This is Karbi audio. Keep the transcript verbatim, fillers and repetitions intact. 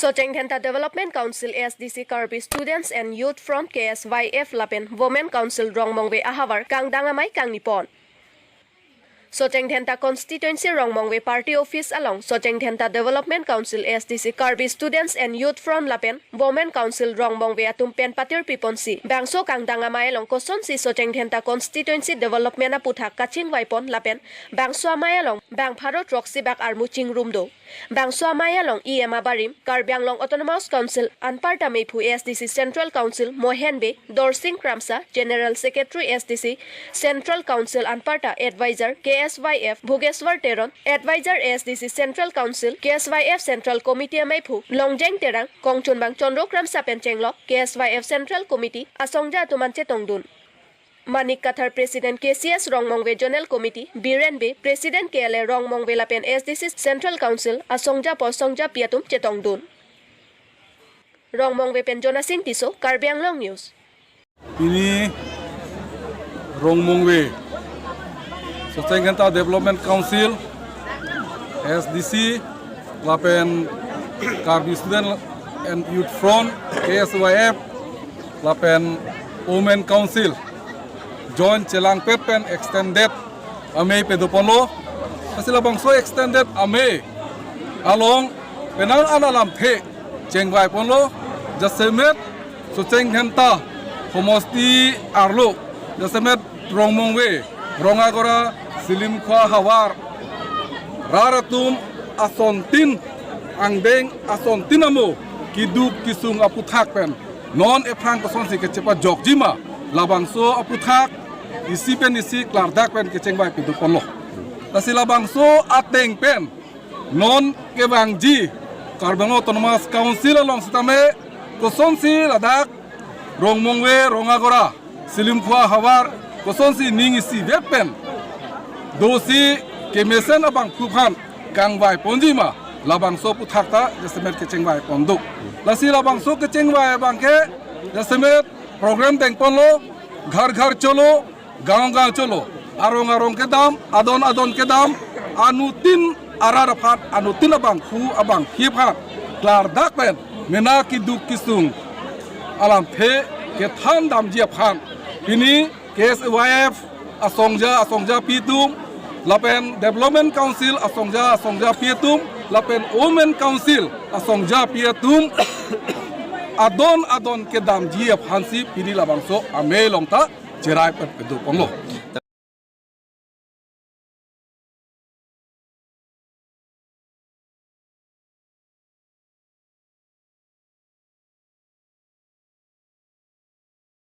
Socheng Dhenta Development Council S D C, Karbi Students and Youth Front K S Y F lapen Women Council Rongmongve ahavar kangdang amei kangni pon. Socheng Dhenta Constituency Rongmongve Party Office along Socheng Dhenta Development Council S D C, Karbi Students and Youth Front lapen Women Council Rongmongve atum pen patir piponsi bangso kangdang amei along kosonsi Socheng Dhenta Constituency Development aputhak kachingvai pon lapen bangso amei along bang pharo throksi bak armu chingrum do. Bangso amei along E M abarim, Karbi Anglong Autonomous Council anparta meiphu S D C Central Council Mohen Bey, Dorsing Kramsa, General Secretary S D C Central Council anparta Advisor K S Y F Bhogeshwar Teron, Advisor S D C Central Council K S Y F Central Committee ameiphu Longjeng Terang, kongchunbang Chandra Kramsa pen chenglok K S Y F Central Committee asongja atum an chetongdun. Manik Kathar, President K C S Rongmongve Zonal Committee, Biren Bey, President K L A Rongmongve lapen S D C Central Council asongja pu asongjapi atum chetongdun. Rongmongve pen Jonasing Tisso, Karbi Anglong News. Pini Rongmongve Socheng Dhenta Development Council, S D C, lapen Karbi Student and Youth Front, K S Y F, lapen Women Council join chelangpet pen extended amei pado ponlo. Lasi labangso extended amei along penang an alamthe chengvai ponlo, jasemet Socheng Dhenta homosti arlo, jasemet Rongmongve, Rongagora, Silimkhua havar rat atum asontin angdeng, asontin amo keduk kesung aputhak pen non ephrang kosonsi kechepajokjima, labangso aputhak isi pen isi klardak pen kechengvai pado ponlo. Lasi labangso ateng pen non kevangji Karbi Anglong Autonomous Council along sitame kosonsi ladak Rongmongve, Rongagora, Silimkhua havar kosonsi ning isivet pen dosi kemesen abangphu aphan kangvai ponjima, labangso aputhak ta jasemet kechengvai pon do. Lasi labangso kechengvai abangke jasemet program deng ponlo, Ghar Ghar Cholo, Gaon Gaon Cholo, arong arong kedam, adon adon kedam, anuttin arat aphan, anuttin abangphu abangphi aphan klardak pen mena keduk kesung alamthe kethan damji aphan pini K S Y F asongja asongjapi atum, lapen Development Council asongja asongjapi atum, lapen Women Council asongjapi atum adon adon kedamji aphansi pini labangso amei along ta cherai pen pado ponlo.